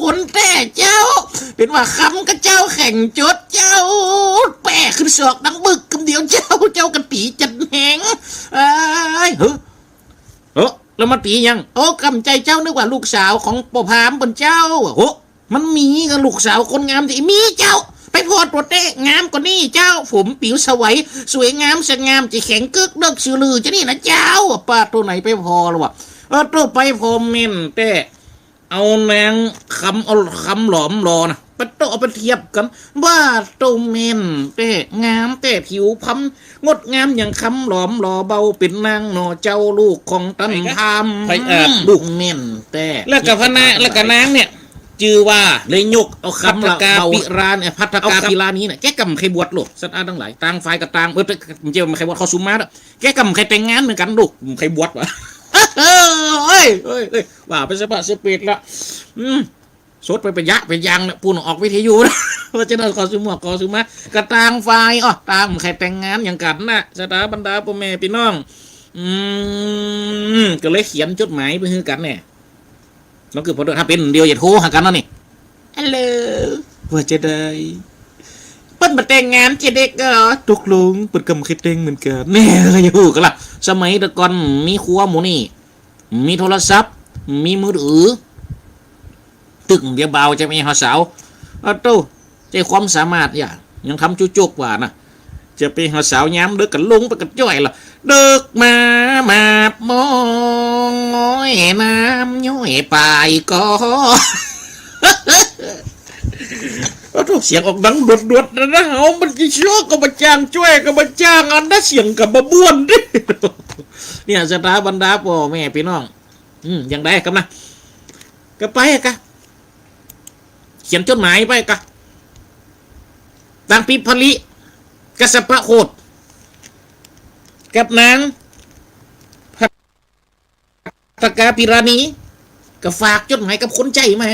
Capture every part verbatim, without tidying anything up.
ปนแต๊เจ้า เป๋นว่าคำกับเจ้าแข่งจดเจ้า แป้ขึ้นศอกดังบึกกำเดียวเจ้า เจ้ากั๋นตี๋จัดแหง เอ้ย เฮ้อ เฮ้อ แล้วมันตี๋หยัง โอ้ กำใจ๋เจ้า นึกว่าลูกสาวของป้อพราหมณ์เปิ้นเจ้า โอ้ มันมีกับลูกสาวคนงามตี้ มีเจ้า ไปผ่อตั๋วแต๊ งามกว่านี้เจ้า ผมปิ๋วสวัย สวยงามสง่าม จะแข็งกึกเลิกซื่อลือจะนี่นะเจ้า ป้าโต ไหนไปผ่อแล้ววะ เออ โต ไปผ่อแม่นแต๊ เอานางคำ เอาคำหลอมหล่อนะ ป้าโต เอาไปเทียบกั๋น ว่าโต แม่นแต๊ งามแต๊ ผิวพรรณงดงามอย่างคำหลอมหล่อ เบาเป๋นนางหน่อเจ้า ลูกของต้านพราหมณ์ ใครเอ่ย ลูกแม่นแต๊ แล้วก็พระนาง แล้วก็นางเนี่ย จื้อว่า เลยยกเอาคำละ ภัททกา เบา ปิรานี ภัททกา เอาคำ ปิรานีเนี่ย แกก็บ่ใค่บวชโลก ศรัทธาตังหลาย ต่างฝ่ายก็ต่าง เออ แต่บ่ใค่บวช ขอสุมาเต๊อะ แกก็บ่ใค่แต่งงานเหมือนกั๋นโลก บ่ใค่บวชวะ เฮ้ย เฮ้ย เฮ้ย ว่าไปสะพะสะเปดละ อืม สดไปเป๋นยะเป๋นยังเนี่ย ปูนออกวิทยุนะ เพราะฉะนั้นขอสุมา ขอสุมา ก็ต่างฝ่าย อ้อ ต่างบ่ใค่แต่งงานหยังกั๋นนะ ศรัทธาบรรดาป้อแม่ปี้น้อง อืม ก็เลยเขียนจดหมายไปหื้อกั๋นแน่ นั่นคือพอถ้าเป๋นเดียวอย่าโทรหากั๋นนะนี่ ฮัลโหล ว่าจะใด เปิ้นบ่แต่งงานเจียเด็กเหรอ ตกลง เปิ้นก็บ่ใค่แต่งเหมือนกั๋น แน่ ก็อยู่กั๋นละ สมัยแต่ก่อนมีครัวหมู่นี่ มีโทรศัพท์ มีมือถือ ตึงเดี๋ยวบ่าวจะไปหาสาว อ้าวโต้ ใจ๊ความสามารถอย่า ยังทำจุกๆ ว่านะ จะไปหาสาวยามเดิ็กก็ลงไปกับจ้อยละ เดิ็กมา มาบมอย น้ำย้อยปายก็ อ้าวโต้ เสียงออกดังดวดๆ นะนะ เอามันจะเชื่อก็บ่จ้างจ้อยก็บ่จ้างอันนะ เสียงก็บ่บ้วนดิ เนี่ย ศรัทธาบรรดาป้อแม่ปี้น้อง อืม อย่างใดกำนะ ก็ไปกะ เขียนจดหมายไปกะ ตางปิ๊บผลิ กัสสปะโคต กับนางภัททกาปิราณี ก็ฝากจดหมายกับคนใจ๊มา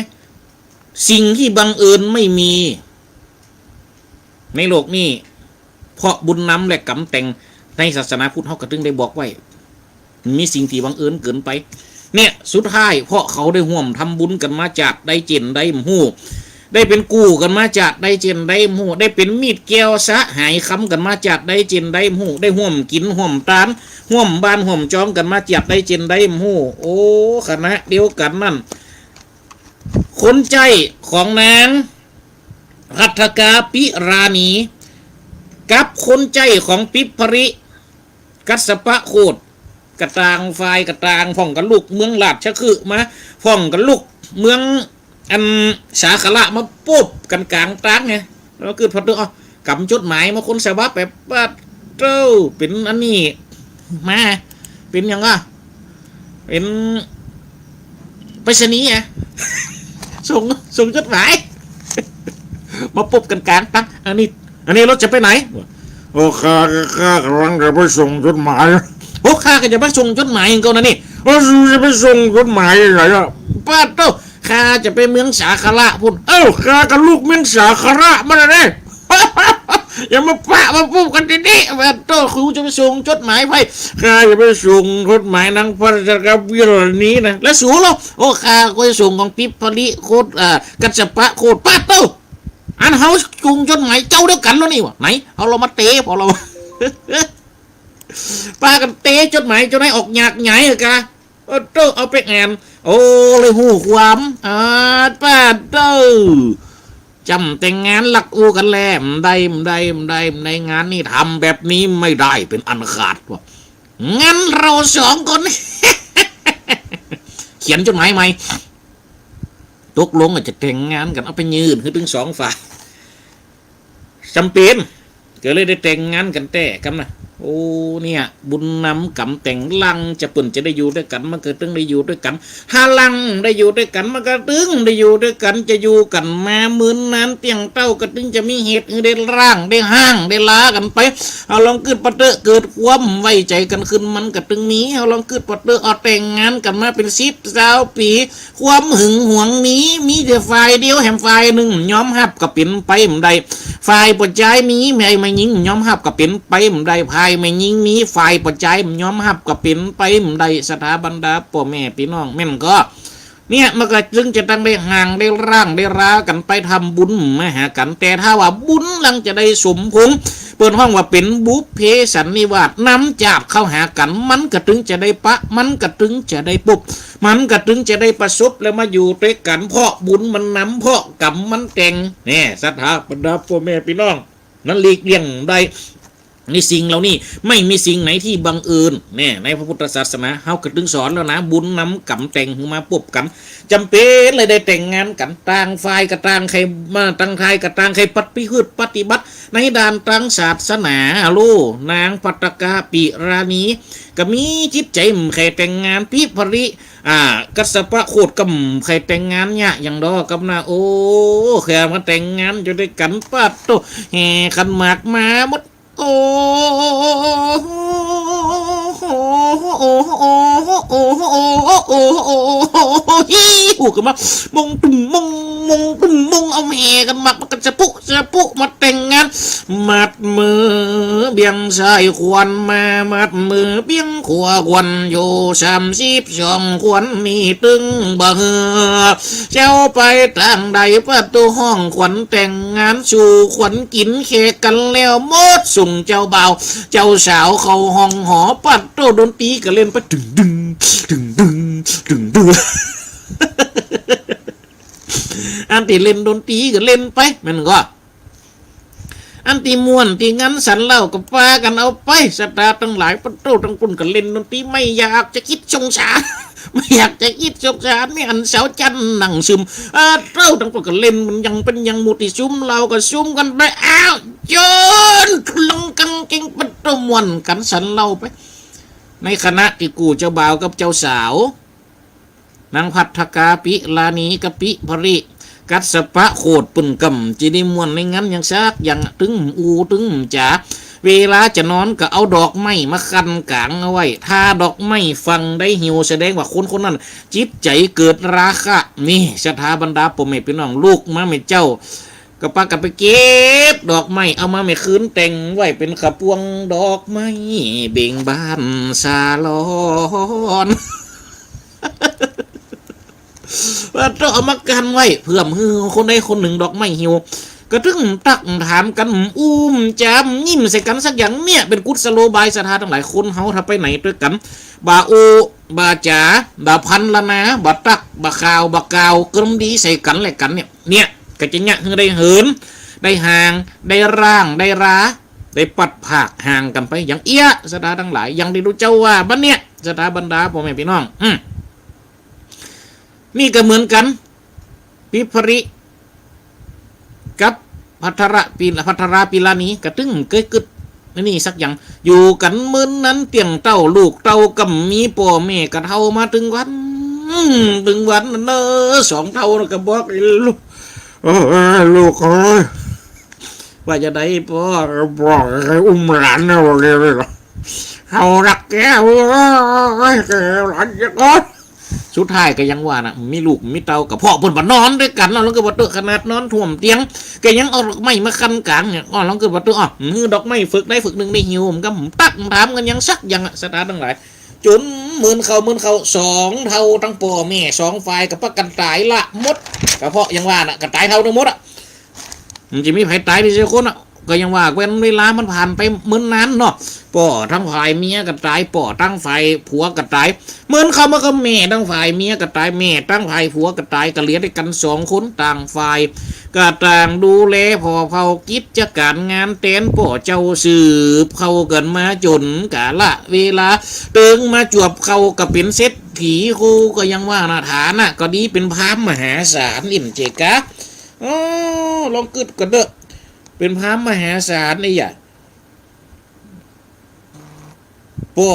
สิ่งที่บังเอิญไม่มีในโลกนี้ เพราะบุญนำและกรรมแต่ง ในศาสนาพุทธเฮาก็ตึงได้บอกไว้ มีสิ่งที่บังเอิญเกินไป เนี่ย สุดท้าย เพราะเขาได้ฮ่วมทำบุญกั๋นมาจาติใดเจนใดบ่ฮู้ ได้เป๋นกู้กั๋นมาจาติใดเจนใดบ่ฮู้ ได้เป๋นมิตรแก้วสหายคำกั๋นมาจาติใดเจนใดบ่ฮู้ ได้ฮ่วมกิ๋นฮ่วมตาน ฮ่วมบ้านฮ่วมจองกั๋นมาจาติใดเจนใดบ่ฮู้ โอ้ ขณะเดียวกั๋นนั้น คนใจ๊ของนางภัททกาปิราณี กับคนใจ๊ของปิ๊บผลิ กัสสปะโคต ก็ต่างฝ่ายก็ต่าง พ่องก็ลุกเมืองราชคฤห์มา พ่องก็ลุกเมืองอันสาคระมาปบกั๋นก๋างตางไง แล้วก็พอเตื้อ อ้าว ก๋ำจดหมายมาคนฉบับแบบ ปาดโต้ เป๋นอันนี้ มา เป๋นหยังวะ เป๋นไปรษณีย์อะ ส่ง ส่งจดหมาย มาปบกั๋นก๋างตาง อันนี้ อันนี้รถจะไปไหน โอ้ ข้า ข้ากำลังจะไปส่งจดหมาย โอ้ ข้าก็จะไปส่งจดหมายเหมือนกั๋นนะนี่ โอ้ จะไปส่งจดหมายไหนอะ ปาดโต้ ข้าจะไปเมืองสาคระพุ้น เอ้า ข้าก็ลุกเมืองสาคระมาแล้วเด้ อย่ามาปะมาปุ๊บกั๋นตี้นี่ ปาดโต้ ครูจะไปส่งจดหมายไผ ข้าจะไปส่งจดหมายนางภัททกาปิราณีนะ แล้วสูเหรอ โอ้ ข้าก็จะส่งของปิ๊บผลิโคต อ่า กัสสปะโคต ปาดโต้ อันเฮาส่งจดหมายเจ้าเดียวกั๋นแล้วนี่วะ ไหน เอาเรามาเตะ พอเรา ปากั๋นเตะจดหมายเจ้านั้นออกหยากไหนอะกะ โอ้โต้ เอาไปอ่าน โอ้ เลยฮู้ความ อ่า ปาดโต้ จ้ำแต่งงานลักอู้กั๋นแล บ่ได้ บ่ได้ บ่ได้ บ่ได้ งานนี้ทำแบบนี้ไม่ได้เป็นอันขาดวะ งั้นเราสองคน เขียนจดหมายใหม่ ตกลงว่าจะแต่งงานกั๋น เอาไปยื่นหื้อตึงสองฝ่าย จ๋ำเป๋น ก็เลยได้แต่งงานกั๋นแต๊กำนะ โอ้ เนี่ย บุญนำกรรมแต่ง หลังจากเปิ้นจะได้อยู่ตวยกั๋น มันก็ตึงได้อยู่ตวยกั๋น หาหลังได้อยู่ตวยกั๋น มันก็ตึงได้อยู่ตวยกั๋น จะอยู่กั๋นมาเมินนานเตี้ยงเต้า ก็ตึงจะมีเหตุหื้อได้ร้าง ได้ฮ้าง ได้ลากั๋นไป เฮาลองกึ๊ดปะเต๊อะ เกิดความไว้ใจ๋กั๋นขึ้น มันก็ตึงมี เฮาลองกึ๊ดปะเต๊อะ เอาแต่งงานกั๋นมาเป๋นสิบซาวปี๋ ความหึงหวงมี มีแต่ฝ่ายเดียว แหมฝ่ายนึ่งยอมฮับก็เป๋นไปบ่ได้ ฝ่ายป้อจายมี ฝ่ายแม่ญิงยอมฮับก็เป๋นไปบ่ได้ ฝ่ายแม่ญิงมี ฝ่ายป้อจายยอมฮับก็เป๋นไปบ่ได้ ศรัทธาบรรดาป้อแม่ปี้น้อง แม่นก่อ เนี่ยมันก็ตึงจะต้องได้ฮ้างได้ฮ้างได้รากั๋นไปทำบุญมาหากั๋น แต่ถ้าว่าบุญหลังจะได้สมพงษ์ เปิ้นฮ้องว่าเป๋นบุพเพสันนิวาส นำจาบเข้าหากั๋น มันก็ตึงจะได้ปะ มันก็ตึงจะได้ปบ มันก็ตึงจะได้ประสบแล้วมาอยู่ตวยกั๋น เพราะบุญมันนำ เพราะกรรมมันแต่ง แน่ ศรัทธาบรรดาป้อแม่ปี้น้อง นั้นหลีกเลี่ยงได้ ในสิ่งเหล่านี้ไม่มีสิ่งไหนที่บังเอิญ แน่ ในพระพุทธศาสนาเฮาก็ตึงสอนแล้วนะ บุญนำกรรมแต่งหื้อมาปบกั๋น จ๋ำเป๋นเลยได้แต่งงานกั๋น ต่างฝ่ายก็ต่างใค่มา ต่างฝ่ายก็ต่างใค่ปฏิพฤติปฏิบัติ ในด้านตางศาสนา โล นางภัททกาปิลานี ก็มีจิตใจ๋ใค่แต่งงาน ปิภริ อ่า กัสสปะโคตรก็ใค่แต่งงานเยียะหยังดอกกำนา โอ้ แค่มาแต่งงานอยู่ตวยกั๋น ปะโต้ แห่ขันหมากมาหมด โอ้ ฮู้กั๋นมา มงตุ้มมง มงตุ้มมง เอาแห่ขันหมากมากั๋น สะปุ สะปุ มาแต่งงาน มัดมือเบี่ยงซ้ายขวัญมา มัดมือเบี่ยงขวาขวัญอยู่ สามสิบสองขวัญมีตึงบ่หื้อ เจ้าไปตางใด ปะโต้ ห้องขวัญแต่งงานสู่ขวัญกิ๋นแขกกั๋นแล้วหมด ส่งเจ้าบ่าวเจ้าสาวเข้าห้องหอ ปะโต้ ดนตรีก็เล่นไป ตึงดึง ตึงดึง ตึงดึง อันตี้เล่นดนตรีก็เล่นไป แม่นก่อ อันตี้ม่วนตี้งันสันเหล้าก็ปากั๋นเอาไป ศรัทธาตังหลาย ปะโต้ ตังปุ้นก็เล่นดนตรี ไม่อยากจะกึ๊ดสงสาร ไม่อยากจะกึ๊ดสงสาร แม่อันสาวจั๊นนั่งซึม อ่า เต้าตังปุ้นก็เล่นมันยังเป๋นยัง หมู่ตี้สุมเหล้าก็สุมกั๋นไป อ้าว โจ๊น ทุลังกังเกง ปะโต้ ม่วนกั๋นสันเหล้าไป ในขณะตี้กู้เจ้าบ่าวกับเจ้าสาว นางภัททกาปิลานีกับปิภริ กัสสปะโคตร เปิ้นก่ำจะได้ม่วนในงันหยังสักอย่าง ตึงอู้ตึงจ๋า เวลาจะนอนก็เอาดอกไม้มาคันก๋างเอาไว้ ถ้าดอกไม้ฟั่งได้เหี่ยว แสดงว่าคนคนนั้นจิตใจ๋เกิดราคะ นี่ ศรัทธาบรรดาป้อแม่ปี้น้อง ลุกมาแม่เจ้า ก็ปากั๋นไปเก็บดอกไม้ เอามาแม่คืนแต่งไว้เป๋นขะปวงดอกไม้ เบ่งบานสาลอน ว่าต้องเอามากันไว้ เผื่อหื้อคนใดคนนึ่งดอกไม้เหี่ยว ก็ตึงตักถามกั๋น อู้จ๋า ยิ้มใส่กั๋นสักอย่าง เนี่ยเป๋นกุศโลบาย ศรัทธาตังหลาย คนเฮาถ้าไปไหนตวยกั๋น บ่อู้ บ่จ๋า บ่พรรณนา บ่ตัก บ่ข่าว บ่กล่าว กึ๊มดีใส่กั๋นและกั๋นเนี่ย เนี่ย ก็จะเยียะหื้อได้เหิน ได้ห่าง ได้ร้าง ได้รา ได้ปัดผากห่างกั๋นไป อย่างเอี้ย ศรัทธาตังหลาย อย่างตี้ตุ๊เจ้าว่า บัดเนี่ย ศรัทธาบรรดาป้อแม่ปี้น้อง อืม นี่ก็เหมือนกั๋น ปิภริ กับภัททระปิ ภัททราปิลานี ก็ตึงเกยกึ๊ด อันนี้สักอย่าง อยู่กั๋นเมินนั้นเตี้ยงเต้า ลูกเต้าก็มี ป้อแม่ก็เฒ่ามาตึงวัน ตึงวันนั้นเน่อ สองเฒ่าก็บอกไอ้ลูก เออ ลูกเอ้ย ว่าจะได้ป้อ บอกใค่อุ้มหลานนะ ว่าแกเลยเหรอ เฒ่ารักแก โอ้ย แกหลานแกก่อน สุดท้ายก็ยังว่าน่ะ มีลูกมีเต้าก็เพราะเปิ้นบ่นอนตวยกั๋นเนาะ ลองกึ๊ดว่าเต๊อะ ขนาดนอนท่วมเตียง ก็ยังเอาดอกไม้มาคันก๋างเนี่ย อ้อ ลองกึ๊ดว่าเต๊อะ อ้อ หื้อดอกไม้เผิกใดเผิกนึ่งได้เหี่ยว ก็ตักถามกั๋นอย่างสักอย่างอะ ศรัทธาตังหลาย จ๋นเมินเข้าเมินเข้า สองเฒ่าตังป้อแม่สองฝ่ายก็ปากั๋นต๋ายละหมด ก็เพราะอย่างว่าน่ะ ก็ต๋ายเฒ่าตึงหมดอะ มันจะมีใผต๋ายตี้สักคนอะ ก็ยังว่าแว่นเวลามันผ่านไปเมินนานเนาะ ป้อตังฝ่ายเมียก็ต๋าย ป้อตังฝ่ายผัวก็ต๋าย เมินเข้ามาก็แม่ตังฝ่ายเมียก็ต๋าย แม่ตังฝ่ายผัวก็ต๋าย ก็เหลือตวยกั๋นสองคน ต่างฝ่ายก็ต่างดูแลผ่อเผ่ากิจก๋านงานแตนป้อเจ้า สืบเข้ากั๋นมาจ๋นกาละเวลา เติงมาจวบเข้าก็เป๋นเศรษฐี โคก็ยังว่าน่ะ ฐานะก็ดี เป๋นพราหมณ์มหาศาล อิ่มเจกะ อ้อ ลองกึ๊ดกั๋นเต๊อะ เป๋นพราหมณ์มหาศาลไอ้หยา ป้อ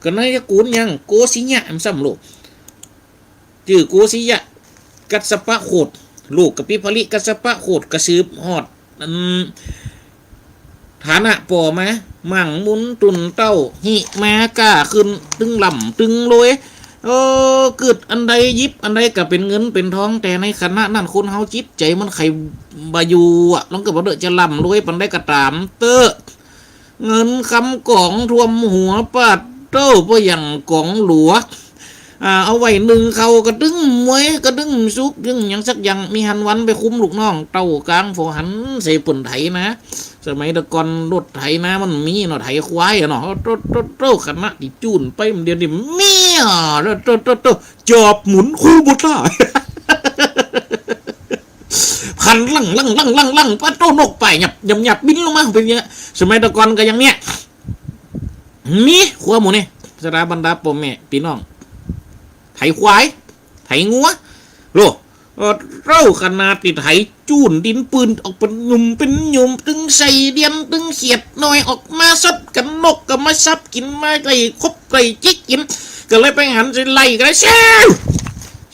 ก็ในตระกูลยัง โกสิยะ มันซ้ำลูก จื้อโกสิยะ กัสสปะโคตร ลูกกับปิภริ กัสสปะโคตร ก็สืบฮอด อัน ฐานะป้อมา มั่งมูลตุนเต้า หิมาก้าขึ้น ตึงร่ำตึงรวย เออ กึ๊ดอันใดหยิบอันใดก็เป๋นเงินเป๋นทอง แต่ในขณะนั้นคนเฮาจิตใจ๋มันใค่บ่อยู่อะ ลองกึ๊ดว่าเต๊อะ จะร่ำรวยปานใดก็ต๋ามเต๊อะ เงินคำก๋องท่วมหัว ปาดโต้ บ่อย่างก๋องหลัว อ่า เอาไว้นึ่งข้าวกะตึงหมวย กะตึงสุก ตึงหยังสักอย่าง มีหันวันไปคุมลูกน้อง เต้ากางฝอหันใส่เปิ้นไถนา สมัยแต่ก่อนรถไถนามันมีเนาะ ไถควายอะเนาะ โต๊ะ โต๊ะ โต๊ะ ขณะตี้จูนไป เดี๋ยวนี้เมี้ยว โต๊ะ โต๊ะ โต๊ะ โต๊ะ จอบหมุนคูโบต้า พันลั่ง ลั่ง ลั่ง ลั่ง ลั่ง ปะโต นกป่ายหยับ หยับ หยับ บินลงมา เป๋นอย่างเนี้ย สมัยแต่ก่อนก็อย่างเนี้ย มีครัวหมู่นี่ สถาบันดาป้อแม่ปี้น้อง ไถควาย ไถงัว โล เออ เต้าขนาดตี้ไถจูนดินปืนออกเป๋นหยุมเป๋นหยุม ตึงใส่เดียน ตึงเขียดน้อยออกมาสับกั๋น นกก็มาสับกิ๋น มาไล่ขบไล่จิกกิ๋น ก็เลยไปหันใส่ไล่ก็ได้ เซล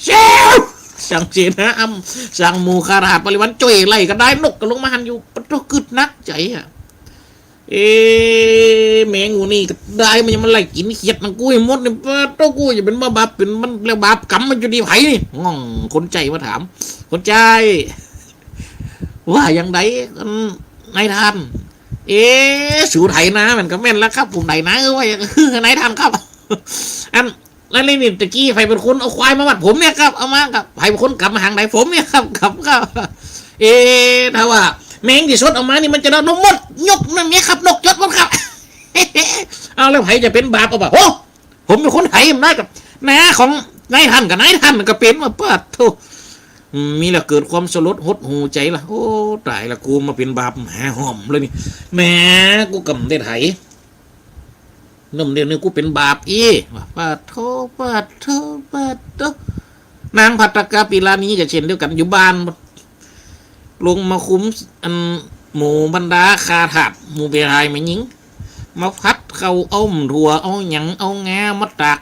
เซล สั่งเสนาอำ สั่งหมู่ข้าทหารบริวารจ้วยไล่ก็ได้ นกก็ลงมาหันอยู่ ปะโต กึ๊ดนักใจ๋อะ เอ๊ะ แมงหมู่นี่ก็ได้ มันยังมาไล่กิ๋นเขียดนังกูหื้อหมดนี่ ปะโต กูจะเป๋นบ้าบาป เป๋นมันแล้วบาปก๋รรมมันอยู่ตี้ใผนี่ ง่อง คนใจ๊มาถาม คนใจ๊ ว่าอย่างใด อัน นายท่าน เอ๊ะ สูไถนามันก็แม่นแล้วครับ ผมไถนา เออ ว่าอย่าง นายท่านครับ อัน แล้วนี่ตะกี้ใผเป๋นคนเอาควายมามัดผมเนี่ยครับ เอามาครับ ใผเป๋นคนก๋ำมาหางใด ผมเนี่ยครับ ครับ ครับ เอ๊ะ ถ้าว่าแมงตี้สดออกมานี่มันจะได้นกหมด ยกนั่นเนี่ยครับ นกจดหมดครับ เอาแล้วใผจะเป๋นบาปเอาบ่า โอ้ ผมเป๋นคนไถ มันได้กับนาของนายท่านกับนายท่านมันก็เป๋นว่า ปะโต อืม มีแล้วเกิดความสลดหดหู่ใจ๋ละ โอ้ ต๋ายละ กูมาเป๋นบาปหาห้อมเลยนี่ แหม กูก่ำได้ไถ นมเดี๋ยวนี้กูเป๋นบาปอี้ ว่า ปะโต ปะโต ปะโต นางภัททกาปิลานีก็เช่นเดียวกั๋น อยู่บ้าน ลงมาคุมอันหมู่บรรดาข้าทาส หมู่เป๋นชายแม่ญิง มาผัดข้าว เอาถั่ว เอาหยัง เอางามาตาก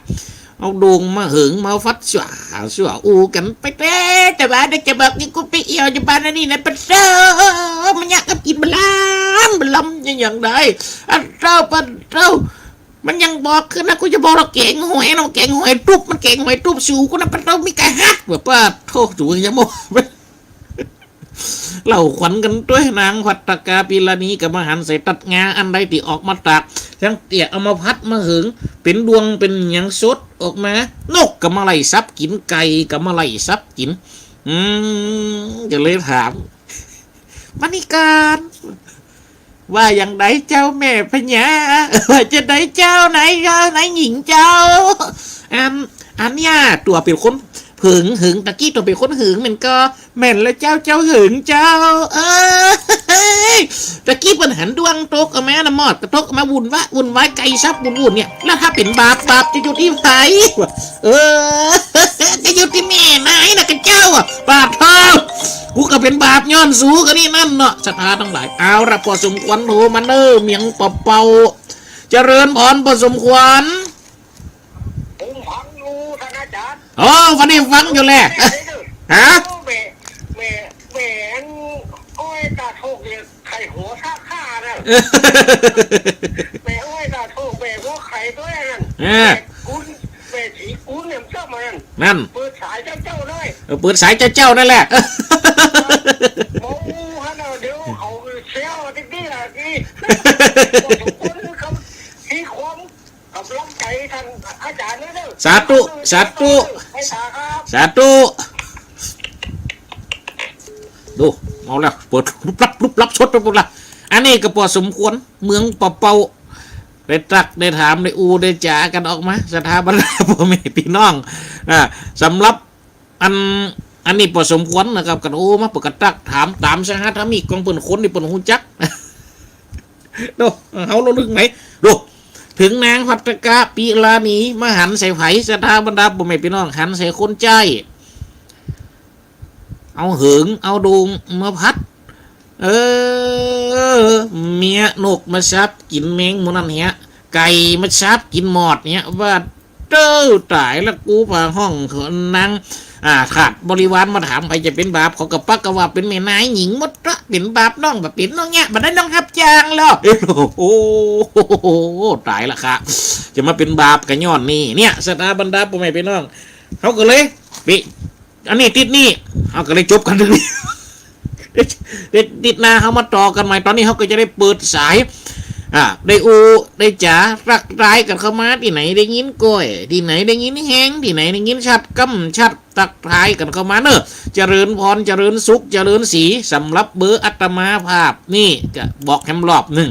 เอาโด่งมาเหิง มาผัดสั่วสั่วอู้กั๋นไปแต๊ แต่ว่าได้จะบอกนี่ กูไปเอี่ยวอยู่บ้านอันนี้นะ ปะโต มันอยากกิ๋นบะลำบะลำอย่างใด อันเต้า ปะโต มันยังบอกขึ้นนะ กูจะบอกเฮาแก๋งหอยเนาะ แก๋งหอยตุ๊บ มันแก๋งหอยตุ๊บ สูกูนะ ปะโต มีกะฮัด ว่า ปะโต สูยังบอก เล่าขวัญกั๋นตวย นางภัททกาปิลานีก็มาหันใส่ตั๊ดงาอันใดตี้ออกมาตาก จั่งเตี้ยเอามาผัดมาเหิง เป๋นดวงเป๋นหยังสดออกมา นกก็มาไล่สับกิ๋น ไก่ก็มาไล่สับกิ๋น อืม ก็เลยถาม มณีการ ว่าอย่างใดเจ้าแม่พญา ว่าจะใดเจ้านาย นายหญิงเจ้า อัน อันเนี้ยตั๋วเป๋นคนเหิง เหิง ตะกี้ตั๋วเป๋นคนเหิงแม่นก่อ แม่นแล้วเจ้า เจ้าเหิงเจ้า เอ้ย ตะกี้เปิ้นหันดวงตกออกมานะ มอดก็ตกออกมา วุ่นวะ วุ่นวาย ไก่สับวุ่นๆ เนี่ย แล้วถ้าเป๋นบาป บาปจะอยู่ตี้ใผ เออ จะอยู่ตี้แม่นายนะกะเจ้าอะ บาปเถิด กูก็เป๋นบาปย้อนสูก็นี่นั่นเนาะ ศรัทธาตังหลาย เอาละ ปอสมควร โห มาเน่อ เมียงปะเปา เจริญพร ปอสมควร ผมฟังอยู่ ท่านอาจารย์ อ๋อ วันนี้ฟังอยู่แหละ ฮะ แม่ แม่ แม่อ้อยตาโทกเนี่ย ไข่หัวซากข้านะ แม่อ้อยตาโทก แม่หัวไข่ตวยนั่น เออ แม่กุล แม่สีกุลเนี่ย มันเจ้ามานั่น นั่น เปิดสายเจ้าๆ หน่อย เออ เปิดสายเจ้าๆ นั่นแหละ โอ้ ฮัลโหล เดี๋ยวเขาเซลล์ติ๊กๆ ล่ะนี่ คนเขามีความ ก๋ำลังใจ๋ท่านอาจ๋ารย์เน่อ สาธุ สาธุ ให้สาครับ สาธุ ดู เอาแล้ว เปิดลุบลับ ลุบลับ สดไปหมดละ อันนี้ก็ปอสมควร เมืองปะเปา ได้ตรัส ได้ถาม ได้อู้ ได้จ๋ากั๋นออกมา ศรัทธาบรรดาป้อแม่ปี้น้อง อ่า สำหรับ อัน อันนี้ปอสมควรนะครับ กั๋นอู้มา เปิ้นก็ตรัสถามต๋ามสหัสมิกของเปิ้น คนตี้เปิ้นฮู้จัก โด เฮาระลึกไหม โด เถิงนางภัททกาปิลานีมาหันใส่ใผ ศรัทธาบรรดาป้อแม่ปี้น้อง หันใส่คนใจ๊ เอาเหิง เอาโด่งมาผัด เออ เมียนกมาสับกิ๋นแมงหมู่นั้นเหีย ไก่มาสับกิ๋นมอดเหีย ว่า เต้อ ต๋ายละ กูผ่าห้อง นาง อ่า ทาสบริวารมาถาม ใผจะเป๋นบาป เขาก็ปักกะว่าเป๋นแม่นายหญิงหมดละ เป๋นบาปน้อง บ่เป๋นน้องเนี้ย บ่ได้น้องฮับจ้างแล้ว เอ้ย โอ้โห ต๋ายละค่ะ จะมาเป๋นบาปกะย้อนนี่ เนี่ย ศรัทธาบรรดาป้อแม่ปี้น้อง เฮาก็เลย ปิ อันนี้ติดนี่ เฮาก็เลยจบกั๋นเถิงนี่ เดี๋ยว เดี๋ยวติดหน้าเฮามาต่อกั๋นใหม่ ต๋อนนี้เฮาก็จะได้เปิดสาย อ่า ได้อู้ได้จ๋า ตักทายกั๋นเข้ามา ตี้ไหนได้ยินก้อย ตี้ไหนได้ยินแฮง ตี้ไหนได้ยินชัดกำชัด ตักทายกั๋นเข้ามาเน่อ เจริญพร เจริญสุข เจริญศรี สำหรับเบอร์อาตมาภาพนี่ ก็บอกแหมรอบนึ่ง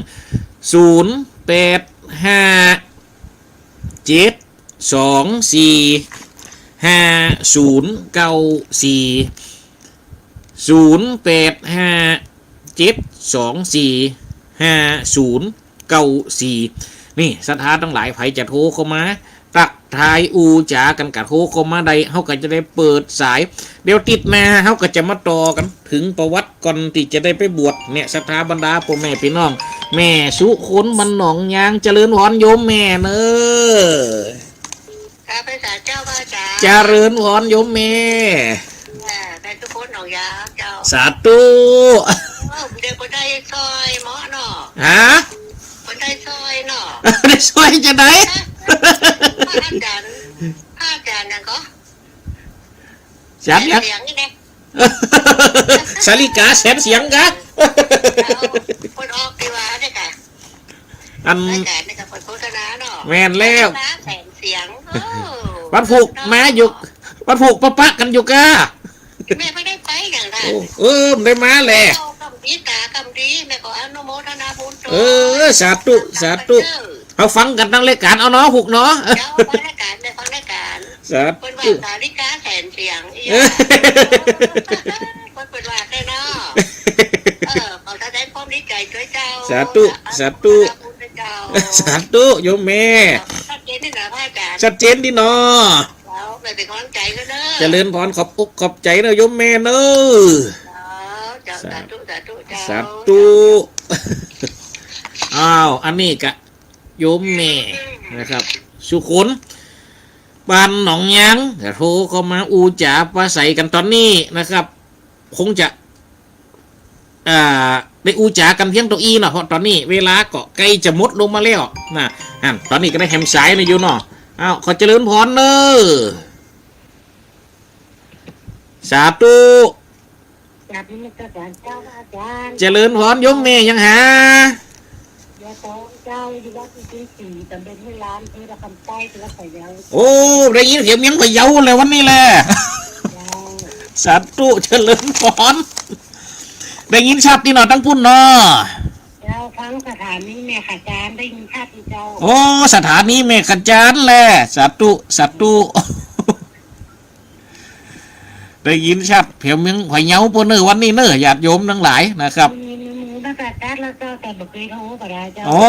ศูนย์แปดห้าเจ็ดสองสี่ห้าศูนย์เก้าสี่ ศูนย์แปดห้าเจ็ดสองสี่ห้าศูนย์เก้าสี่ นี่ศรัทธาตังหลาย ใผจะโทรเข้ามา ตักทายอู้จ๋ากั๋นก็โทรเข้ามาได้ เฮาก็จะได้เปิดสาย เดี๋ยวติ๊ดหน้าเฮาก็จะมาต่อกั๋น เถิงประวัติก่อนตี้จะได้ไปบวชเนี่ย ศรัทธาบรรดาป้อแม่ปี้น้อง แม่สุคนบ้านหนองยาง เจริญพรโยมแม่เน่อ ข้าพเจ้าเจ้าพระอาจ๋ารย์ เจริญพรโยมแม่ อ่า แม่สุคนหนองยางเจ้า สาธุ เออ เดี๋ยวบ่ได้ซ่อยเมาะเนาะ ฮะ บ่ได้ซ่อยเนาะ ได้ซ่อยจะไหน พระอาจ๋ารย์ พระอาจ๋ารย์หยังก่อ จ๋ารย์หยัง แสนเสียงนี่แหละ สาริกาแสนเสียงกะ เอา เปิ้นออกดีกว่าเนี่ยกะ อัน รายการนี่ก็เปิ้นโฆษณาเนาะ แม่นแล้ว สาริกาแสนเสียง โอ้ วันพูกมาอยู่ วันพูกปะปะกั๋นอยู่กะ แม่บ่ได้ไปอย่างนั้น โอ้ เออ บ่ได้มาแหละ เจ้ากำดีตากำดี แม่ก็อนุโมทนาบุญด้วย เออ สาธุ สาธุ เฮาฟังกั๋นตังรายการเอาเนาะ พูกเนาะ เจ้าฟังรายการ แม่ฟังรายการ สาธุ เปิ้นว่าสาริกาแสนเสียง อีหยัง เออ เปิ้น เปิ้นว่าแท้เนาะ เออ ขอแสดงความดีใจ๋ด้วยเจ้า สาธุ สาธุ ขอบคุณเจ้า สาธุ โยมแม่ ชัดเจนดีนะพระอาจ๋ารย์ ชัดเจนดีเนาะ เจ้า แม่เป๋นกำลังใจ๋ด้วยเน่อ เจริญพร ขอบอกขอบใจ๋เน่อโยมแม่เน่อ เจ้า เจ้า สา สาธุ สาธุ เจ้า สาธุ อ้าว อันนี้กะ โยมแม่นะครับ สุคน บ้านหนองยาง ก็โทรเข้ามาอู้จ๋าปราศรัยกั๋นต๋อนนี้นะครับ คงจะ อ่า ได้อู้จ๋ากั๋นเพียงเต้าอี้เนาะ เพราะต๋อนนี้เวลาก็ใก้จะหมดลงมาแล้วนะ อัน ต๋อนนี้ก็ได้แหมสายมาอยู่เนาะ อ้าว ขอเจริญพรเน่อ สาธุ กราบนมัสการเจ้าพระอาจ๋ารย์ เจริญพรโยมแม่ยังหา บัวตองเจ้า อยู่วัดอุทุมศรี ตำบลห้วยล้าน อำเภอดอกคำใต้ จังหวัดพะเยา โอ้ ได้ยินเสียงเมียงพะเยาเลยวันนี้แหละ เจ้า สาธุ เจริญพร ได้ยินชัดตี้เนาะ ตังปุ้นเนาะ เจ้า ฟังสถานีแม่ขะจาน ได้ยินชัดตี้เจ้า โอ้ สถานีแม่ขะจานแหละ สาธุ สาธุ ได้ยินชัดแถวเมืองพะเยาปู้นเน่อวันนี้เน่อ ญาติโยมตังหลายนะครับ มี มี มีหมู่นักการแล้วเจ้า แต่บ่เกยโทรบ่ได้เจ้า อ๋อ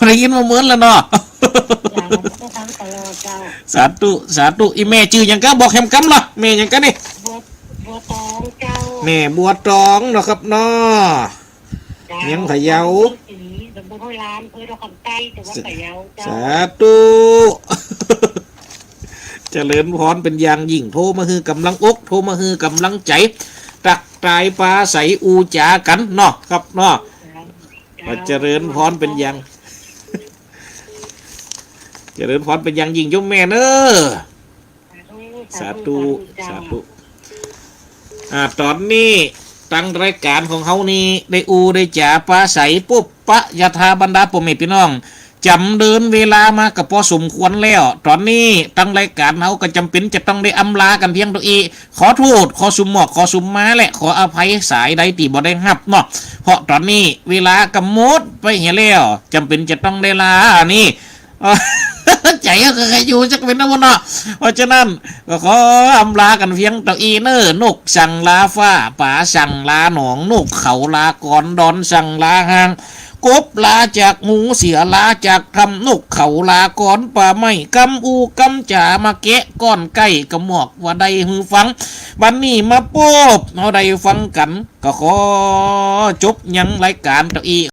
ได้ยินมาเหมือนแล้วเนาะ เจ้า ก็ฟังตลอดเจ้า สาธุ สาธุ อี่แม่จื้อหยังกะ บอกแหมกำละ แม่หยังกะนี่ บัว บัวตองเจ้า แม่บัวตองเนาะครับเนาะ เจ้า เมียงพะเยา ศรี ตำบลห้วยล้าน อำเภอดอกคำใต้ จังหวัดพะเยาเจ้า สาธุ เจริญพรเป๋นอย่างยิ่ง โทรมาหื้อกำลังอก โทรมาหื้อกำลังใจ๋ ตักทายปราศรัยอู้จ๋ากั๋นเนาะครับเนาะ เจ้า ขอเจริญพรเป๋นอย่าง เจริญพรเป๋นอย่างยิ่งโยมแม่เน่อ สาธุ สาธุ สาธุ สาธุ อ่า ต๋อนนี้ตังรายก๋านของเฮานี่ได้อู้ได้จ๋าปราศรัยปุ๊บปะศรัทธาบรรดาป้อแม่ปี้น้อง จ๋ำเดินเวลามาก็ปอสมควรแล้ว ต๋อนนี้ตังรายก๋านเฮาก็จ๋ำเป๋นจะต้องได้อำลากั๋นเพียงเต้าอี้ ขอโต้ษ ขอสุหมอก ขอสุมา และขออภัยสายใดตี้บ่ได้ฮับเนาะ เพราะต๋อนนี้เวลาก็หมดไปเหียแล้ว จ๋ำเป๋นจะต้องได้ลานี่ ใจ๋ก็ใค่อยู่จักเป๋นนะบ่เนาะ เพราะฉะนั้นก็ขออำลากั๋นเพียงเต้าอี้เน่อ นกสั่งลาฟ้า ป๋าสั่งลาหนอง นกเขาลากร ดอนสั่งลาฮาง กบลาจากหมู่ เสือลาจากถ้ำ นกเขาลากร ป่าไม้กำอู้กำจ๋า มาแกะก้อนใก้ ก็หมอกว่าได้หื้อฟัง บัดนี้มาปุ๊บเฮาได้ฟังกั๋น ก็ขอจบยังรายก๋านเต้าอี้